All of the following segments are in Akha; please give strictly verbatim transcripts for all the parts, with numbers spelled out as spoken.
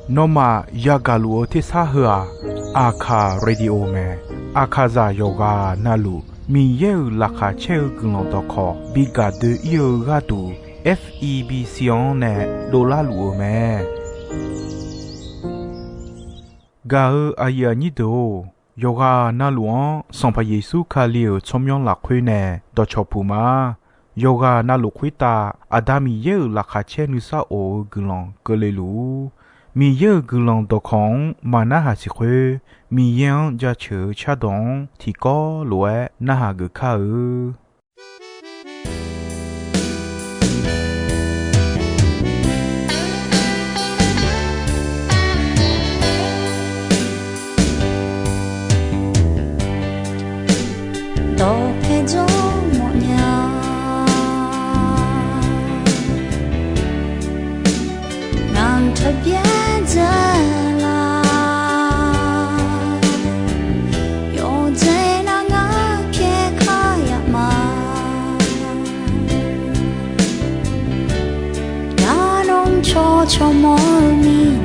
Nawmaf yagaq luf-eu tersar heu-aq, Aqkaq Radio mae. Aqkaqzaq yawqghaq navluf Miqyaer-euq laqkhaq caer-eu guiqlanq dawqkawq bi gaq doe-ir-eu gharduq, F E B C-anr nae dovlar luf-eu mae. Gaq-eu aqyuif aqnyir deuq-or, yawqghaq navluf-anr Sanqpaq Yeqsur Kali-euq tsawrmyanr lafkhoer nae dawqcawq puq ma. Yawqghaq navluf khoertav Aqda Miqyaer-euq laqkhaq caer nuisar of-eu guiqlanq keuvle luf-ur. Miqyaer-euq guiqlanq dawqkawq-anr maqnarhaq siq khoer, Miqyaer-anr jaceuq-eu cardawq-anr tiqkawv lof-aer narhaq geuf kar-eu. Dawqpae jawr mawfnya, ngar taqbyaer dzae la. Yawqjeq nar ngar pyaeq kar yaf ma. Ngar nawr cawq cawq mawr-eu mirnae,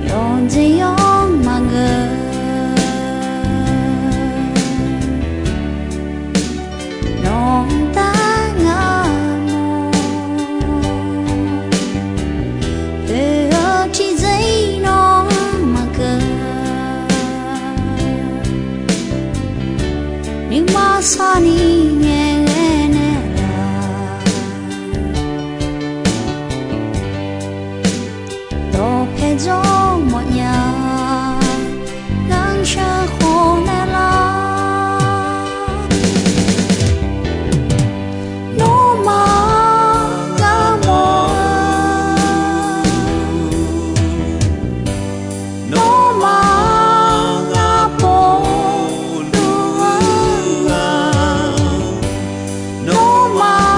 yawqjeq yawq maqgeur. Nawq-anr taef ngar mawr, oe-eu tiqjeq nawr maqgeur. Nuima sarni ngaeqghae naeqlaf, dawqpae jawr mawfnya, ngar sheuqkhof naeqlaf. Nawmaf ngar mawr-eu, nawmaf ngar pov luf-eu, nawmaf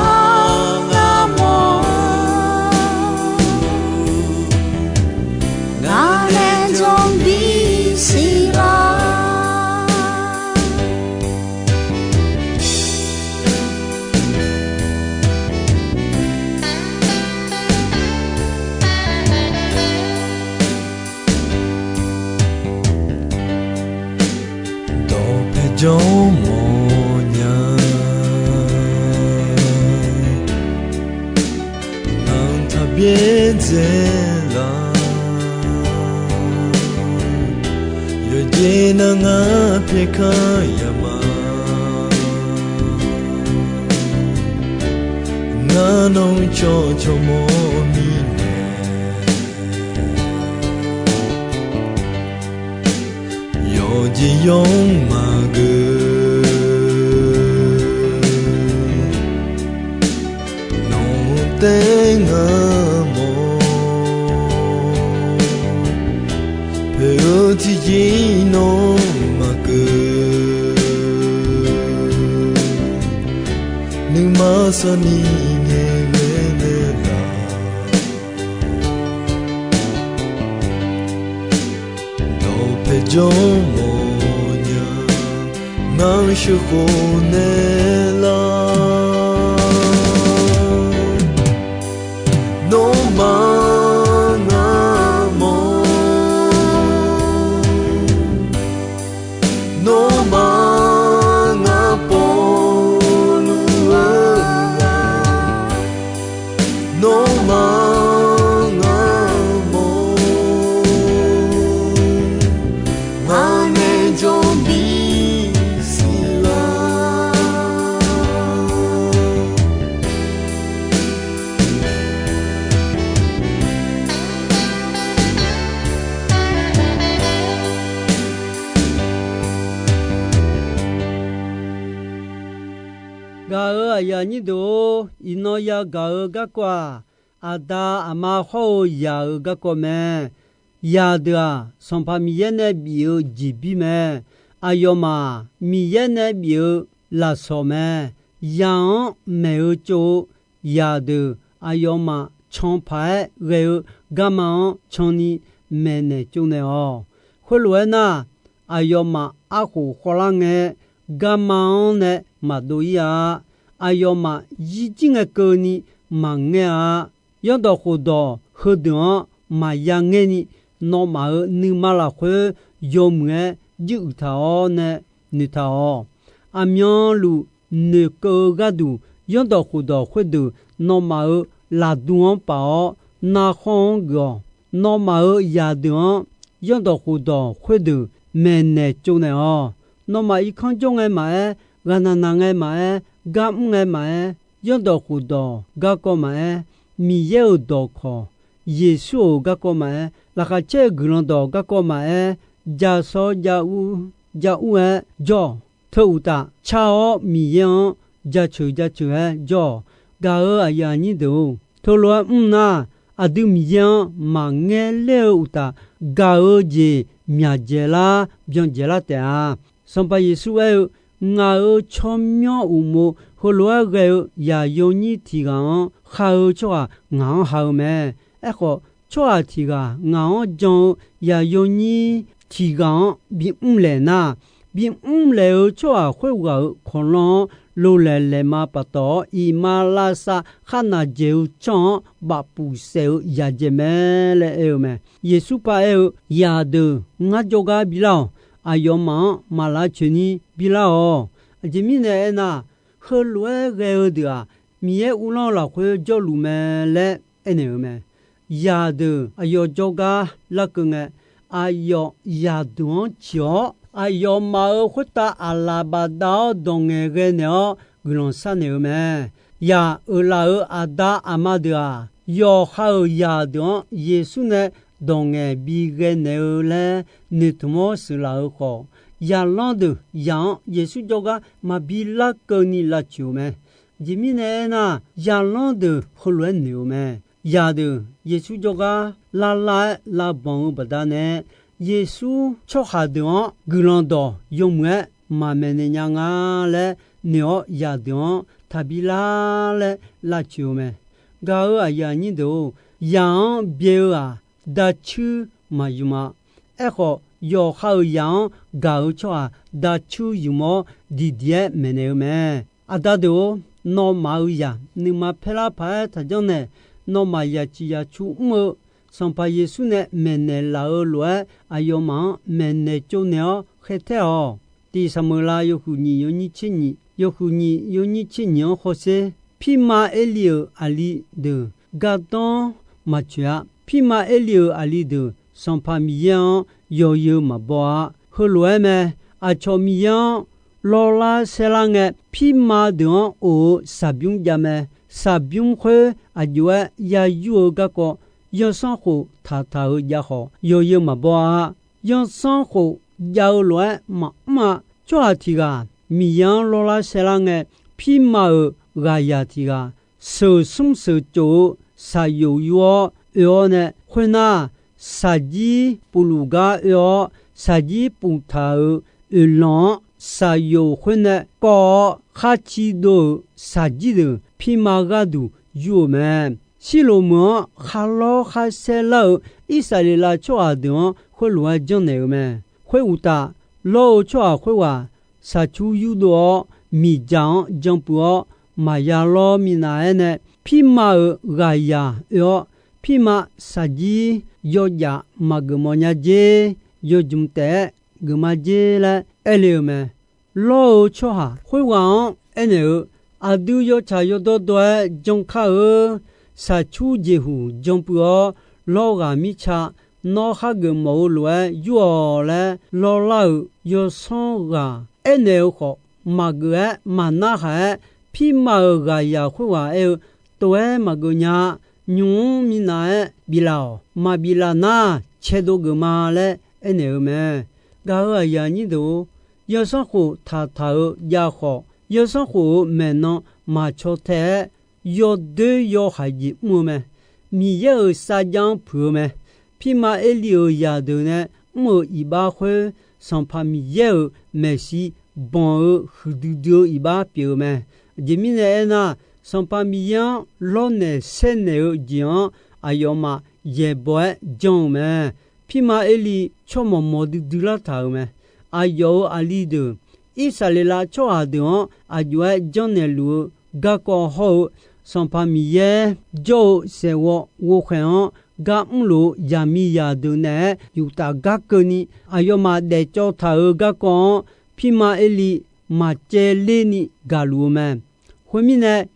ngar mawr-eu, ngar nae jawr bisiq lar. Dawqpae jawr mawfnya, ngar taqbyaer dzae la. Yawqjeq nar ngar pyaeq kar yaf ma. Ngar nawr cawq cawq mawr mirnae, yawqjeq yawq maqgeur. Nawq-anr taef ngar mawr, poeq-eu tiqjeq nawr maqgeur. Nuima sarni ngaeqghae naeqlaf, dawqpae jawr mawfnya, ngar sheuqkhof naeqlaf. Nawmaf ngar mawr, nawmaf ngar pov luf-eu, nawmaf ngar mawr, ngar nae jawr bisiq lar. Gaq-euq aqyuif aqnyir deuq-or, iqnan yagaq-eu garkawv-aq, aqda aqma hawr-eu zaq-euq garkawv mae. Zaqdeuq-aq, Sanqpaq Miqyaer nae bif-eu jeqbir mae. Aqyawfmaf-aq, Miqyaer nae bif-eu lafsawq mae. Zaq-anr maeq-eu tsov-eu zaqdeuq, aqyawfmaf can paq-aer ghae-eu garma-anr canni maeqnaeq tsovnaeq-awq. Khoerlof-aer nar, aqyawfmaf arkhof khawvlar ngae, garma-anr nae maqdov-ir-a. aqyawfmaf yirjir ngae keuvni maqngae-a. Zanrdawq khofdawq heudeuq-anr maqya ngaer ni, nawmaf-euq nuima lafkhoer yawmuiq-aer juiruiq taq-awr nae noeqtaq-awq. Aqmyanluf noeqkeuv-eu gharduq, zanrdawq khofdawq khoerdeuq nawmaf-euq laqdu-anr paf-awr, narkhanr-anr geuf-awq. Nawmaf-euq zaqdeuq-anr zanrdawq khofdawq khoerdeuq maeqnaeq tsovnaeq-awq. Nawmaf irkanr jawr ngae maqaer, ghaqnaq naq ngae maqaer, gar mr ngae maqaer, zanrdawq khofdawq garkawv maqaer, Miqyaer-euq dawqkawq, Yeqsur-euq garkawv maqaer, laqkhaq caer-eu guiqlanq dawq garkawv maqaer, jasawr jaur, jaur-aer jawr-awq. Teu uqtaf, car-awr Miqyaer-anr jaceuq jaceuq-aer jawr-awq. Gaq-euq aqyuif aqnyir deuq-or, teulof-aer mr nar, aqdui Miqyaer-anr maqngaer ler-eu uqtaf, gaq-eu jeq myaqdzaeq lar byan dzaeqlar taef-a. Sanqpaq Yeqsur aer-eu, Ngaq-euq tsawrmyanr uqmov heulof-aer ghae-eu zaqyo nyir tiq ghaq-anr khar-eu tsawrhaq ngaq-anr ha-eu mae. Aerkhawf, tsawrhaq tiq ghaq ngaq-anr jan-eu zaqyo nyir tiq ghaq-anr bimr laeq nar, bimr laeq-eu tsawrhaq khoerghaq-euq kawqlanr-anr lolaeq laeqma paftawf-awr, iqmalavshav kharnaq dzaeq-eu tsanr-anr bafpuf saef-eu yadzaeq mae laer aer-eu mae. Yeqsur paraer-eu, Zaqdeuq ngar jawrgar bilar-awq. Aqyawfmaf-anr maq lavcoeq ni bilar-awq. Aqjeq mirnae aernar, heulof-aer ghae-eu deuq-aq, Miqyaer uvlanr-eu lafkhoer jawrluf mae laer aernaeq-eu mae. Zaqdeuq aqyawf jawrgar larkeuv ngae, aqyawf zaqdeuq-anr ciq-awr, aqyawfmaf-euq khoertav aqlaf bafdav-awr dawq ngaeqghae naeq-awr guiqlanq sharnaeq-eu mae. Zaq uiqlaf-euq aqda aqma deuq-aq, yawqha-euq zaqdeuq-anr Yeqsur nae dawq ngaeq bighae naeq-eu laer noeqtmq-awr sheuqlaf-eu khawf, zaqlanr deuq zaq-anr Yeqsur jawrgar maqbi larkeuv ni lavcoeq-eu mae. Aqjeq mirnae aernar, zaqlanr deuq heulof-aer noeq-eu mae. Zaqdeuq Yeqsur jawrgar lavlav-aer lavbanq-eu baqdanae, Yeqsur tsawrhaq deuq-anr guiqlanq dawq yawmuiq-aer maqmaeqnaeq nya nga laer noeq-awr, zaqdeuq-anr taqbi lar laer lavcoeq-eu mae. Gaq-euq aqyuif aqnyir deuq-or, zaq-anr byae-eu-aq, dacuir maqymq-a. Aerkhawf, yawqha-euq zaq-anr gaq-eu tsawrhaq dacuir ymq-awr diqdiq-aer maeqnaeq-eu mae. Aqda deuq-or, nawmaf-euq zaq nuima paerlar paq-aer taqjanr nae, nawmaf yaqciq yaqcu mr-eu Sanqpaq Yeqsur nae maeqnaeq laf-eu lof-aer, aqyawfmaf-anr maeqnaeq tsovnaeq-awr khaertaer-awq. Tiq Saqmeuqlav yawhuiq nyiq yawnyir tser nyiq, yawhuiq nyiq yawnyir tser nyiq-anr hawsher. Pirma Erlif-euq aqli deuq gardanr maqtsoeq-a. Pirma Erlif-euq aqli deuq Sanqpaq Miqyaer-anr yawzeu maqbaw-a. Heulof-aer mae. Aqcawq Miqyaer-anr lawrlar saerlar ngae, pirma deuq-anr of-eu shaqbymr jav mae. Shaqbymr khoer aq jov-aer ya yur-eu garkawv, zanrsanrkhof taqtaq-euq jav khawf, yawzeu maqbaw-a. Zanrsanrkhof jav-eu lof-aer maqmr-a. Tsawrhaq tiq ghaq Miqyaer-anr lawrlar saerlar ngae, pirma-euq ghaqzaq tiq ghaq sheuq smr sheuq tsof-eu shaqyoq yur-awr oe-awr nae, khoernar, shaqjir pufluf gar oe-awr, shaqjir puftaq-euq oeqlanq-anr shaqyoq khoer nae kawv-awr, khar ci dov-euq shaqjir deuq pirma gharduq yur-eu mae. Sirloq meuq-anr kharlawr kharsaer lar-eu Irsaqleqlav tsawrhaq deuq-anr khoerlof-aer janrnaeq-eu mae. Khoeruqtaf, lawr-eu tsawrhaq khoerghaq shaqcur yurdov-awr, miqdzaq-anr janpuiv-awr maqya lawr minav-aer nae, pirma-euq ghaqzaq oe-awr, pirma shaqjir yawjaf maqgeuf mawf nya jer, yawjmq taef-aer geufma jer laer aer le-eu mae. Lawr-eu tsawrhaq khoerghaq-anr aernaeq-eu, Aqdui yawtsaq yawdawr dawr-aer jan kar-eu. Shaqcur jeqhuq janpuiv-awr, lawr ghaq mirtsa nawr khar geuf mawf-eu lof-aer yur-awq laer lawrlar-euq yawsanr ghaq aernaeq-eu khawf, maqgeuf-aer maqnarhaq-aer, pirma-euq ghaqzaq khoerghaq aer-eu, Tov-aer maqgeuf nya. Nymq-mr minav-aer biflaf-awq. Maqbif laf nar, caedov geuf ma laer aernaeq-eu mae. Gaq-euq aqyuif aqnyir deuq-or, yawsanrkhof taqtaq-eu jav khawf, yawsanrkhof-euq maeqnan maqcaw tae-aer, yawdoer yawhaiq jeq mr-eu mae. Miqyaer-euq sarjax-anr puiq-eu mae. Pirma Erlif-euq zaqdeuq nae mr-euq iqbax khoer, Sanqpaq Miqyaer-euq maeqshi banq-eu huiqdui dui-eu iqbax pyeuf-eu mae. Aqjeq mirnae aernar, Sanqpaq Miqyaer-anr lawrnaeq saernaeq-eu jeq-anr aqyawfmaf yaeqbawq-aer janr-eu mae. Pirma Erlif tsawrmawq mawq duidui lartaq-euq mae. Aqyawf-euq aqli deuq, Irsaqleqlav tsawrhaq deuq-anr aq jov-aer janrnaeq luf-eu garkawv hawr-eu Sanqpaq Miqyaer jawr-eu saeqghawv ghovkhaeq-anr gar mrluf-eu zaqmiqzaq deuq naeq-aer yuftaf gar keuvni, aqyawfmaf daefcawv taq-euq garkawv-anr, pirma Erli maqcaevler ni gaqluf-eu mae. Khoermirnae,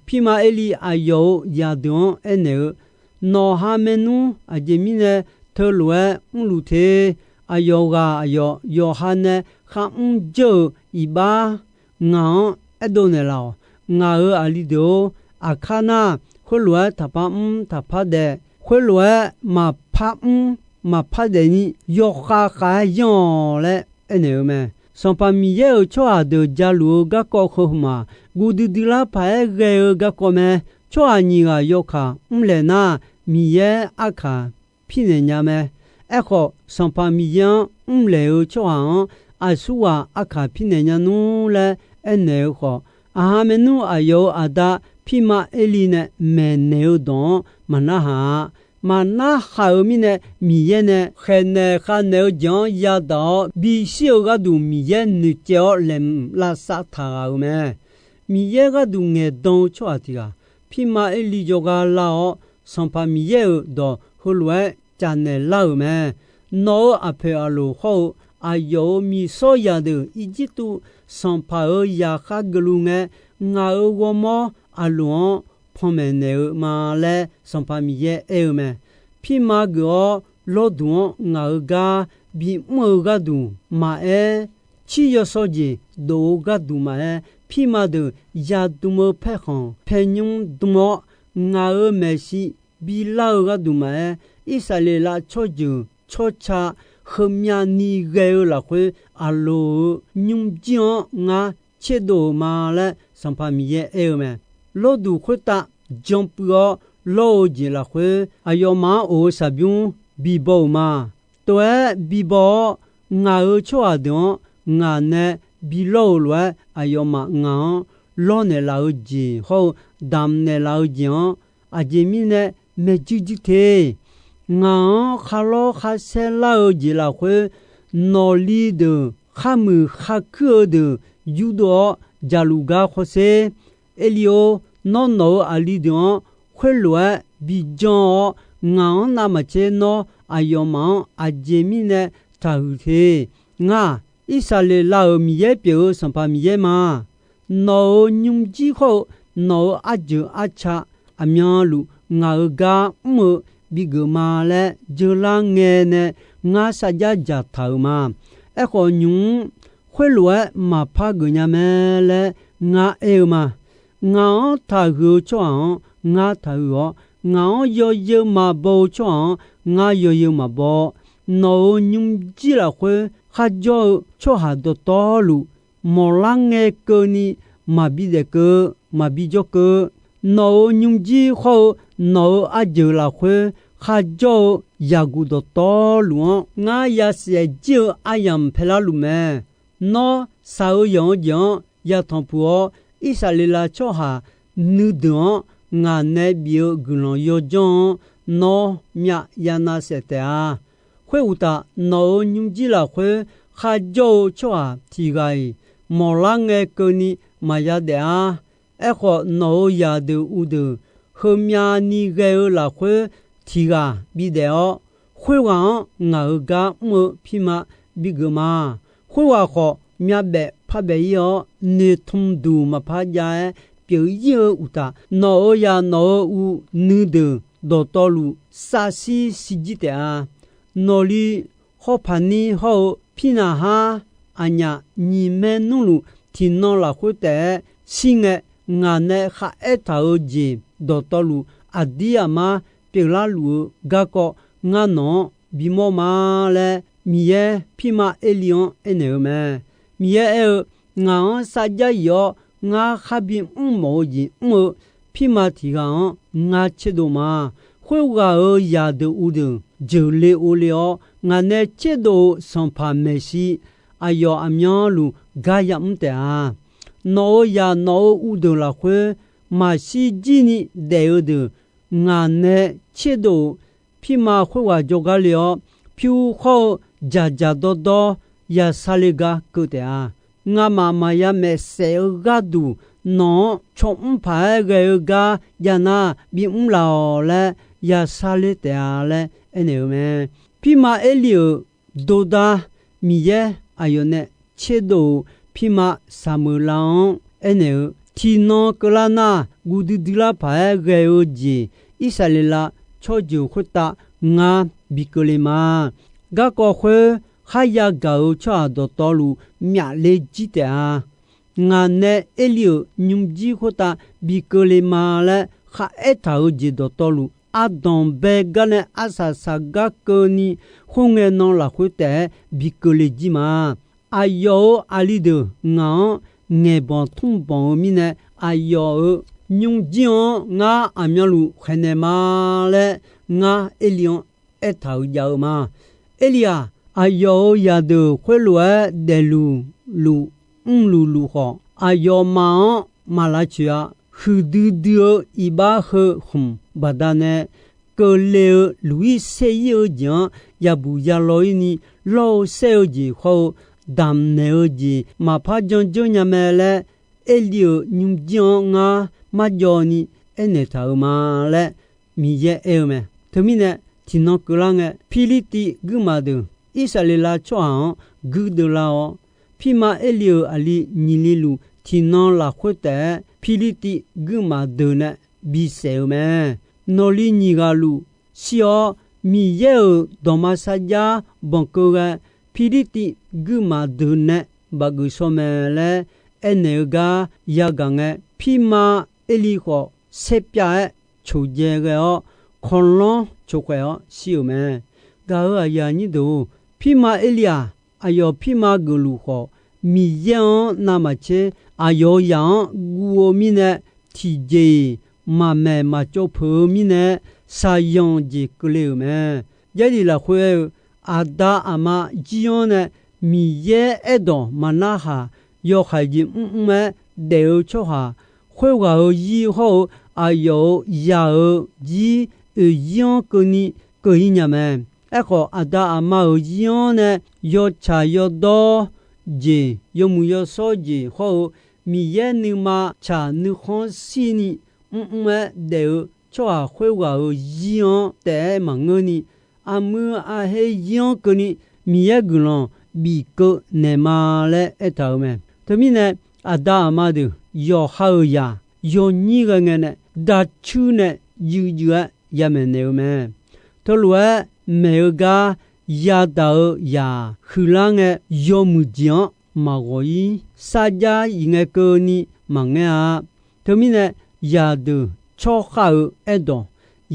pirma Erli aqyawf-euq zaqdeuq-anr aernaeq-eu, Nawqha maernmr aqjeq mirnae teulof-aer mrluf te. Aqyawf ghaq aqyawf yawqha nae kharmr dzeur-euq iqbax ngaq-anr aerdov naeqlaf-awq. Ngaq-euq aqli deuq-or, aqkar nar, khoerlof-aer taqpar mr taqpar daef, khoerlof-aer maqpar mr maqpar daef ni yawkhav khav-aer yanr-awq laer aernaeq-eu mae. Sanqpaq Miqyaer-euq tsawrhaq deuq jaluf-eu garkawv heu hmq-aq, guv duidui lar paq-aer ghae-eu garkawv mae. Tsawrhaq nyiq ghaq yawkaq mrlaeq nar, Miqyaer arkaq pirnaeq nya mae. Aerkhawf, Sanqpaq Miqyaer-anr mrlaeq-eu tsawrhaq-anr aqsurghaq arkaq pirnaeq nya nmr laer aernaeq-eu khawf, aqha maernmr aqyawf-euq aqda pirma Erli nae maeqnaeq-eu dawq-anr maqnarhaq-a. Maqnarhaq-euq mirnae, Miqyaer nae khaeqnaeq khavnaeq-eu jeq-anr yadaq-awr bishir-eu gharduq Miqyaer noeqcaev-awr laeqhmq lavsav taq ghaq-euq mae. Miqyaer gharduq ngaeqdan-eu tsawrhaq tiq ghaq, pirma Erli jawrgar lar-awr, Sanqpaq Miqyaer-euq dawq heulof-aer caf naeq lar-euq mae. Nawq-euq aqpoeq aqloq hawr-eu aqyawf-euq miqsawr zaqdeuq Irjirtuv sanqpaq-euq zaqkhav geufluf ngae, ngaq-euq ghawrmawr aqloq-anr panmaeq naeq-eu ma laer Sanqpaq Miqyaer aer-eu mae. Pirma geuf-awr lawrduq-anr ngaq-euq gar bimr-eu gharduq maqaer, cir yawsaw jeq dof-eu gharduq maqaer, pirma deuq yadm-eu paerkhanq paernymr dm-awr, ngaq-euq maeqshi bilar-eu gharduq maqaer, Irsaqleqlav tsawrjeuq tsawrca heumyav ni ghae-eu lafkhoer, aqloq-euq nymrjir-anr ngar tserdov-euq ma laer Sanqpaq Miqyaer aer-eu mae. Lawrduq khoertav janpuiv-awr lawr-eu jeq lafkhoer, aqyawfmaf-anr of-eu saqbymr bibaw-euq ma. Tov-aer bibaw-awr, ngaq-euq tsawrhaq deuq-anr ngaq nae bilawr-eu lof-aer, aqyawfmaf ngaq-anr lawrnaeq laf-eu jeq hawr-eu damq naeq laf-eu jeq-anr, aqjeq mirnae maeqjuir juir te. Ngaq-anr kharlawr kharsaer lar-eu jeq lafkhoer, nawqli deuq kharmuiq kharkuir-eu deuq yurdov-awr jaqluf gar khawrsher. Erli-or, nawr nawq-euq aqli deuq-anr khoerlof-aer bijan-awr, ngaq-anr navmaqtser nawr aqyawfmaf-anr aqjeq mirnae taqhuiq te. Ngar-aq, Irsaqleqlav-euq Miqyaer pyeuf-eu Sanqpaq Miqyaer ma. Nawq-euq nymrjir khawr-eu nawq-euq arjeuq arca aqmyanluf ngaq-euq gar mr-eu bigeuf ma laer jeular ngae nae ngar sarjax dzaqtaq-euq ma. Aerkhawf, nymq-mr khoerlof-aer maqpar geuf nya mae laer ngar aer-eu ma. Ngaq-anr taqhuiq-eu tsawrhaq-anr ngar taqhuiq-awr, ngaq-anr yawzeu maqbaw-eu tsawrhaq-anr ngar yawzeu maqbaw-awr, nawq-euq nymrjir lafkhoer kharjawr-eu tsawrhaq dawqtawvluf, mawqlar ngae keuvni maqbi daef keuv, maqbi jawr keuv. Nawq-euq nymrjir khawr-eu nawq-euq arjeuq lafkhoer kharjawr-eu yaqguq dawqtawvluf-anr ngar yasiq jir-eu aryamq paelar luf mae. Nawr shaq-eu yanq-eu jeq-anr yatanq puq-awr, Irsaqleqlav tsawrhaq nuideuq-anr ngaq nae bif-eu guiqlanq yawdzanr-anr nawr myav yanav saef taef-a. Khoeruqtaf, nawq-euq nymrjir lafkhoer kharjawr-eu tsawrhaq tiq ghaq-iq mawqlar ngae keuvni maqya daef-ar. Aerkhawf, nawq-euq zaqdeuq uvdeuq heumyav ni ghae-eu lafkhoer tiq ghaq bidaef-awr, khoerghaq-anr ngaq-euq gar mr-eu pirma bigeuf ma. Khoerghaq khawf, myavbaef parbaef ir-awr, noeqtmq duq maqpar jav-aer pyeuf ir-eu uqtaf, nawq-euq zaq nawq-euq uv nuideuq dawqtawvluf savshir shirjir taef-a. Nawqli hawpaq nir hawr-eu pirnaq har aqnyaf nyiq maernmr luf tiqnan lafkhoer taef-aer shir ngae, ngaq nae kharaer taq-euq jeq dawqtawvluf aqdir aqmar pyeuflar luf-eu garkawv ngar nawq-anr bimawr ma laer, Miqyaer pirma Erli-anr aernaeq-eu mae. Miqyaer aer-eu, Ngaq-anr sarjax yif-awr ngar kharbi mrmawf-eu jeq mr-eu pirma tiq ghaq-anr ngar tserdov ma. Khoerghaq-euq zaqdeuq uvdeuq jeuqle ovle-awr, ngaq nae tserdov-eu sanqpaq maeqshi aqyawf aqmyanluf gar yamr taef-a. Nawq-euq zaq nawq-euq uvdeuq lafkhoer maqshir jir ni daef-eu deuq, ngaq nae tserdov-euq pirma khoerghaq jawrgar le-awr, pyur khawr-eu dzaqdzaq dawrdawr yasar le gar keuv taef-a. Ngamaf maqya maeqsaef-eu gharduq nawq-anr cawmr paq-aer ghae-eu gar jav nar, bimr laf-awq laer ya sharler taef-a laer aernaeq-eu mae. Pirma Erlif-euq dordar Miqyaer aqyawf nae tserdov-euq pirma Saqmeuqlav-anr aernaeq-eu, tiqnan keuvlar nar, guv duidui lar paq-aer ghae-eu jeq Irsaqleqlav tsawrjeuq khoertav ngar bi keuvle ma. Garkawv khoer kharya gaq-euq tsawrhaq dawqtawvluf myafle jir taef-a. Ngaq nae Erlif-euq nymrjir khoertav bi keuvle ma laer kharaer taq-euq jeq dawqtawvluf, ardanq bae gar nae arsaq saqgar keuvni, khoerngae nan lafkhoer taef-aer bi keuvle jir ma. Aqyawf-euq aqli deuq ngaq-anr ngaeqbanq tmrbanq-eu mirnae, aqyawf-euq nymrjir-anr ngar aqmyanluf khaeqnaeq ma laer, ngar Erlif-anr aertaq-euq jav-eu ma. Erlif-aq, aqyawf-euq zaqdeuq khoerlof-aer daefluf luf mrluf luf khawf, aqyawfmaf-anr maq lavcoeq-a. Huiqdui dui-eu iqbax heu khmq baqdanae keuvle-eu luq-ir ser-ir-eu jeq-anr yabuq yalaw-ir ni, lawr-eu saer-eu jeq hawr-eu damqnaeq-eu jeq maqpar janr dzeur nya mae laer, Erlif-euq nymrjir-anr ngar marjawv ni aernaeq taq-euq ma laer Miqyaer aer-eu mae. Teumirnae, tiqnan keuvlar ngae, Pirlirtiv guirmaf deuq Irsaqleqlav tsawrhaq-anr guirdeuv lar-awr, pirma Erlif-euq aqli nyiq li luf tiqnan lafkhoer taef-aer Pirlirtiv guirmaf deuq nae bisaef-eu mae. Nawqli nyiq ghaq luf shir-awr, Miqyaer-euq dawqma sarjax banqkeuv ghae, Pirlirtiv guirmaf deuq nae baqgeuf shaw mae laer aernaeq-eu gar yagaq ngae, pirma Erlif khawf saerpyav-aer coqdzae ghae-awr, kanqlanr coqkhaeq-awr shir-euq mae. Gaq-euq aqyuif aqnyir deuq-or, pirma Erlif-aq, aqyawf pirma geufluf khawf, Miqyaer-anr navmaqtser aqyawf-euq zaq-anr guv-eu mirnae, tiqjeq-iq maqmaeq maqtsov peuq-eu mirnae, shaqzanq jeq keuvle-euq mae. Jarlif lafkhoer aer-eu, aqda aqma jir-anr nae Miqyaer aerdawq maqnarhaq, yawhaiq jeq mrmr-aer daef-eu tsawrhaq, khoerghaq-euq zir hawr-eu aqyawf-euq zaq-euq jir oeq zir-anr keuvni keuv-ir nya mae. Aerkhawf, aqda aqma-euq zir-anr nae yawtsaq yawdawr jeq, yawmuiq yawshawr jeq hawr-eu Miqyaer nuima tsaq nuikhanr shirni mrmr-aer daef-eu tsawrhaq khoerghaq-euq zir-anr taef-aer maqngeurni, armuir arher zir-anr keuvni Miqyaer guiqlanq bif keuv naeqma laer aertaq-euq mae. Teumirnae, aqda aqma deuq yawqha-euq zaq yawnyir ghae ngae nae dacuir nae juif juif-aer yamaeq naeq-eu mae. Teulof-aer maeq-eu gar yadaq-eu zaq huiqlar ngae, yawmuiq jeq-anr maqghawq-ir. Sarjax iq ngae keuvni maqngaer-a. Teumirnae, zaqdeuq tsawrkhav-euq aerdawq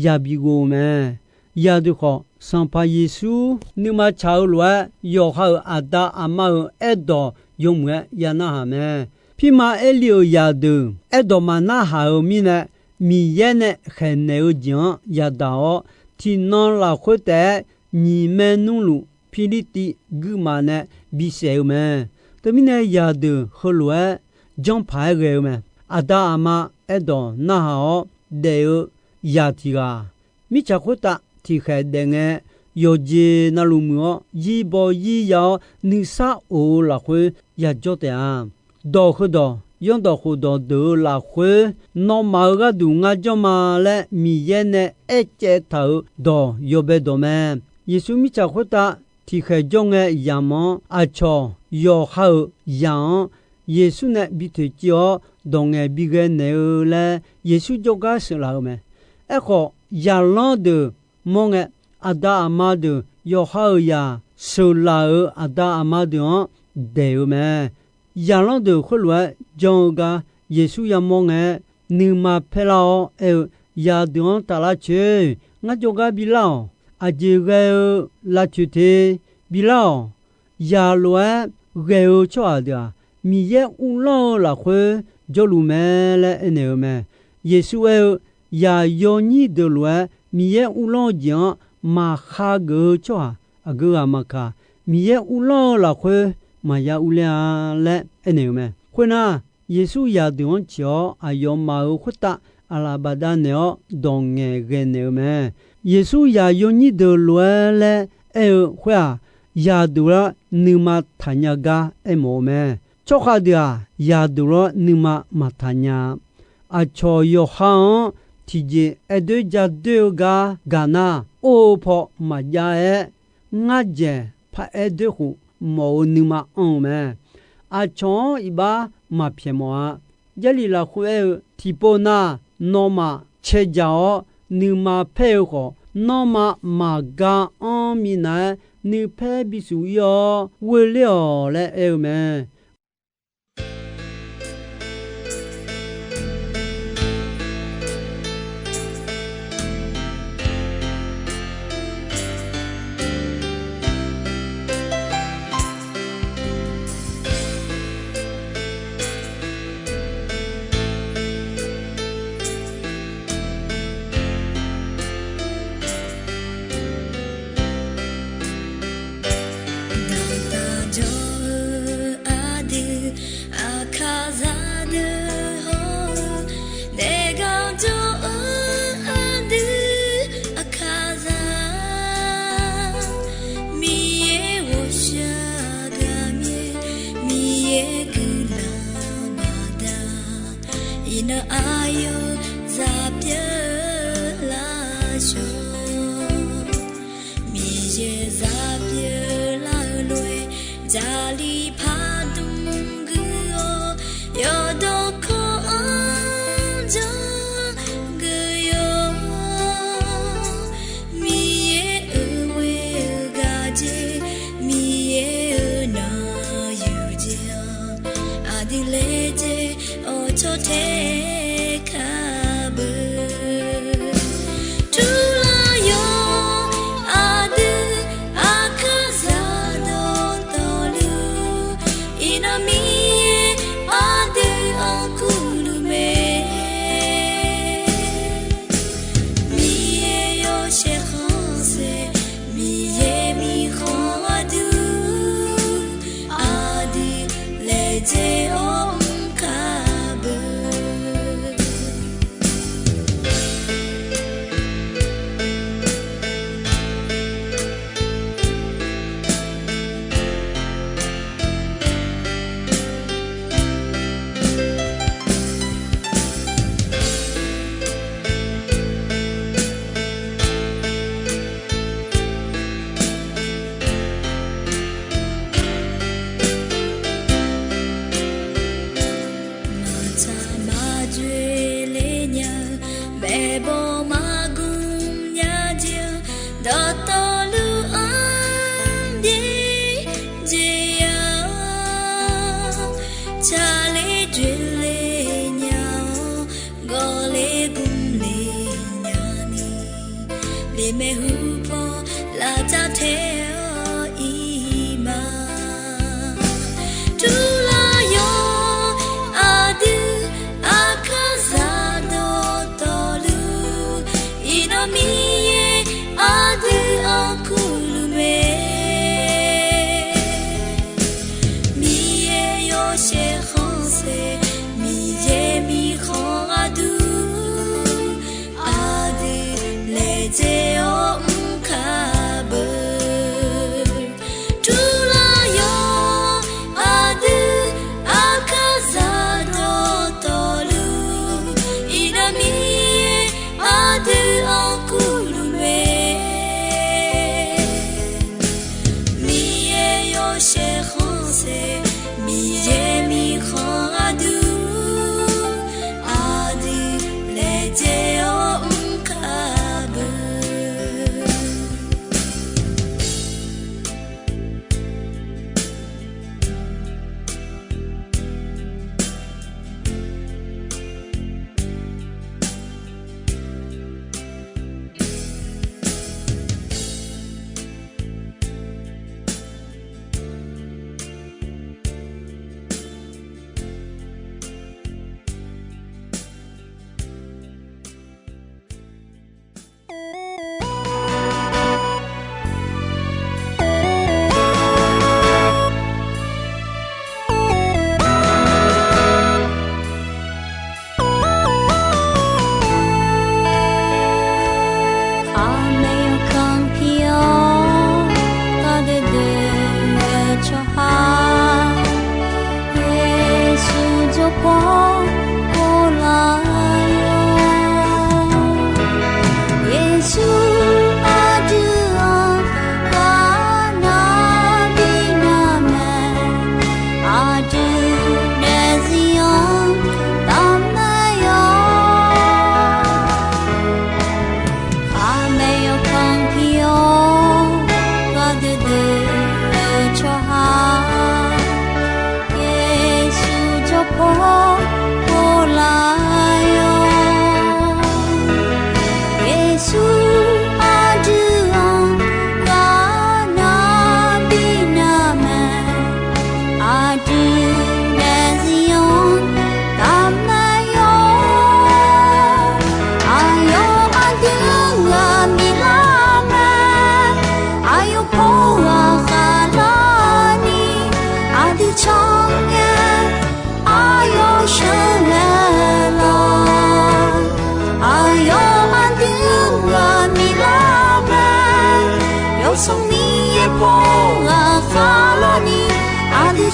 yabi ghov-eu mae. Zaqdeuq khawf, Sanqpaq Yeqsur nuima tsaq-eu lof-aer, yawqha-euq aqda aqma-euq aerdawq yawmuiq-aer ya narhaq mae. Pirma Erlif-euq zaqdeuq aerdawq maqnarhaq-euq mirnae, Miqyaer nae khaeqnaeq-eu jeq-anr yadaq-awr, tiqnan lafkhoer taef-aer nyiq maernmr luf Pirlirtiv guirmaf nae bisaef-eu mae. Teumirnae, zaqdeuq heulof-aer janrpaq-aer ghae-eu mae. Aqda aqma aerdawq narhaq-awr daef-eu zaq tiq ghaq, mirtsaq khoertav tiqkhaeq daef ngae, yawqjeq navluf muiq-awr, zir baw zir ya-awr, nuisar of-eu lafkhoer yajawr taef-a. Dawq heudawq, Zanrdawq khofdawq deuq-eu lafkhoer, nawmaf-euq gharduq ngar janr ma laer Miqyaer nae aercaev taq-euq dawq yawbae dawq mae. Yeqsur mirtsaq khoertav tiqkhaeq jawr ngae yamq-anr, aqcawq yawqha-euq zaq-anr Yeqsur nae bi toeqciv-awr, dawq ngaeq bi ghae naeq-eu laer Yeqsur jawrgar sheuqlaf-euq mae. Aerkhawf, zaqlanr deuq mawr ngae, aqda aqma deuq yawqha-euq zaq sheuqlaf-euq aqda aqma deuq-anr daeq-eu mae. Zaqlanr deuq khoerlof-aer jan-eu gar Yeqsur yamawr ngae, nuima paerlar-awr aer-eu, Zaqdeuq-anr taf lavcoeq. Ngar jawrgar bilar-awq. Aqjeq ghae-eu lavcoeq te. Bilar-awq. Zaq lof-aer ghae-eu tsawrhaq deuq-aq, Miqyaer uvlanr-eu lafkhoer jawrluf mae laer aernaeq-eu mae. Yeqsur aer-eu, Zaq yawnyir deuq lof-aer Miqyaer uvlanr-eu jeq-anr maqkhageuf-eu tsawrhaq aqgeu ghaq maqkaq, Miqyaer uvlanr-eu lafkhoer maqya urler-a laer aernaeq-eu mae. Khoernar, Yeqsur zaqdeuq-anr ciq-awr, aqyawfmaf-euq khoertav aqlaf bafdav naeq-awr dawq ngaeqghae naeq-eu mae. Yeqsur zaq yawnyir deuq lof-aer laer aer-eu khoer-aq, zaqdeuq-anr nuima taqnya gar aermawf-eu mae. Tsawrkhav deuq-aq, yaqduq lawr nuima maqtaq nya-a. Aqcawq yawqha-anr tiqjeq aer doer ja doer-eu gar gaq nar, or-eu paw maqjav-aer, ngar dzaeq paraer doer khof mawf-eu nuima anr-eu mae. Aqcawq-anr iqbax maqpyaeq mawf-a. Jarlif lafkhoer aer-eu, tiqpov nar, nawmaf cae dzaq-awr nuima paer-eu khawf, nawmaf maqga anr minav-aer nuipaer bisuf ir-awr ghoe ler-awq laer aer-eu mae. Daqtaq jawr-eu aqdui aqkaqzaq deuq hawr-eu, daefgar jawr-eu aqdui aqkaqzaq, Miqyaer ghawqshaq gaqmyaer, Miqyaer guiqlanq baqda, iqnan aqyawf zaq pyeuf laf shawr. Miqyaer zaq pyeuf lar-eu lof-aer, Jarlif pardmq gui-awr, yawqdawq kawv-anr janr gui-awr, Miqyaer-euq ghoe-eu gaq jeq, Miqyaer-euq nanq yuq jeq-anr, aqdui laejae-awr cawtae kaq beu. Turlar yawr aqdui aqkaqzaq dawqtawvluf, iqnan Miqyaer aqdui-anr kurluf mae. Miqyaer yawshaef khanqsaer, Miqyaer mirkhanq gharduq, aqdui laejae-awr mr kaq beu. Maqtsaq maqdzoeq le nya-eu, maeqbawq maqgmq nya jeq-anr, dawqtawvluf-anr byaerdzae ya-awr, tsaqler dzoeqle nya-awr, gawqler gmqle nyani, lemaeq hupaw lavcav tae-awr ir ma. Turlar yawr aqdui aqkaqzaq dawqtawvluf, iqnan Miqyaer aqdui-anr kurluf mae. Miqyaer yawshaef khanqsaer, Miqyaer mirkhanq gharduq, aqdui laejae-awr mr kaq beu.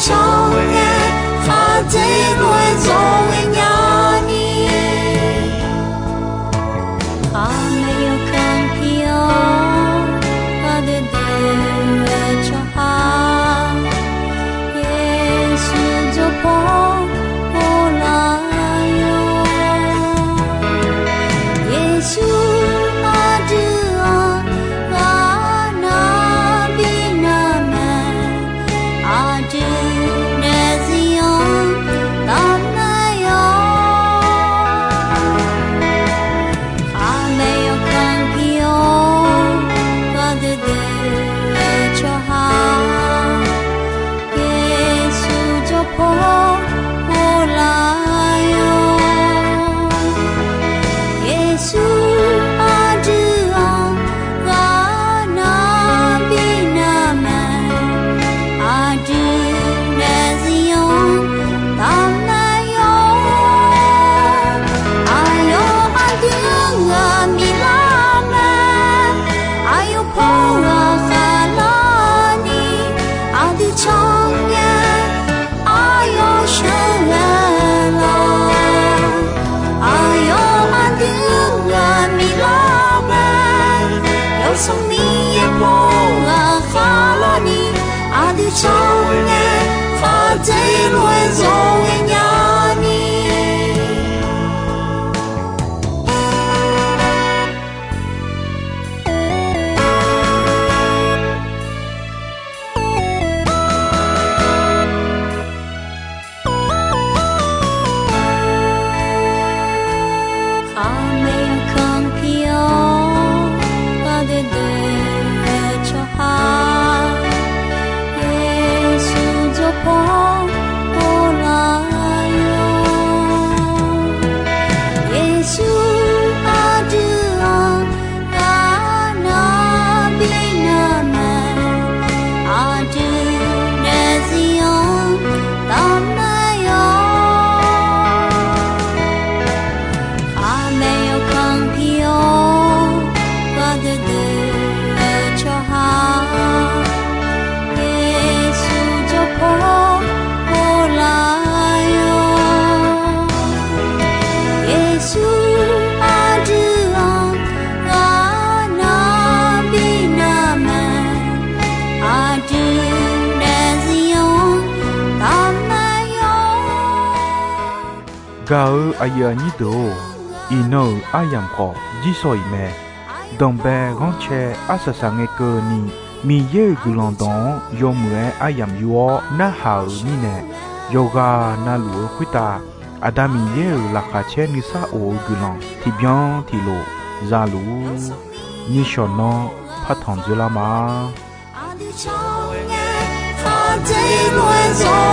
Tsawrmyanr-aer khaqdzerzaq-aer zawr ghaenya ni, khaqmae yawkanr pir-awr gardui dui-eu tsawrhaq, Yeqsur jawrpaw ghoflar yawr. Yeqsur aqdui-anr ghaq nar bi nar mae, aqdui daefzir-anr taf mae yawr. Khaqmae yawkanr pir-awr gardui dui-eu tsawrhaq, Yeqsur jawrpaw ghoflar yawr. Yeqsur aqdui-anr ghaq nar bi nar mae, aqdui daefzir-anr taf mae yawr. Aqyawf aqdui-anr ghaq miqlar mae, aqyawf paw ghaq khaqlar ni, aqdui tsawrmyanr aqyawf sheuqghae lawr. Aqyawf aqdui-anr ghaq miqlar mae, Yawsanr Miqyaer paw ghaq khaqlar ni, aqdui tsawrmyanr khaqdzerzaq-aer zawr ghaenya ni. Khaqmae yawkanr pir-awr gardui dui-eu tsawrhaq, Yeqsur jawrpaw ghoflar yawr. Yeqsur aqdui-anr ghaq nar bi nar mae, aqdui daefzir-anr taf mae yawr. Khaqmae yawkanr pir-awr gardui dui-eu tsawrhaq, Yeqsur jawrpaw ghoflar yawr. Yeqsur aqdui-anr ghaq nar bi nar mae, aqdui daefzir-anr taf mae yawr. Gaq-eu aqyuif aqnyir deuq-or, iqnan-euq aryamq khawf jirsawq iq mae. Danqbae ghanrcae arsaq saq ngae keuvni, Miqyaer-euq guiqlanq dawq-anr yawmuiq-aer aryamq yur-awr narhaq-euq mirnae, yawqghaq navluf-eu khoertav Aqda Miqyaer-euq laqkhaq caer nuisar of-eu guiqlanq tiqbyan tiqlof za luf-ur. Nishawq nanr partanq dzoerlar ma. Aqdui tsawrmyanr khaqdzerzaq-aer zawr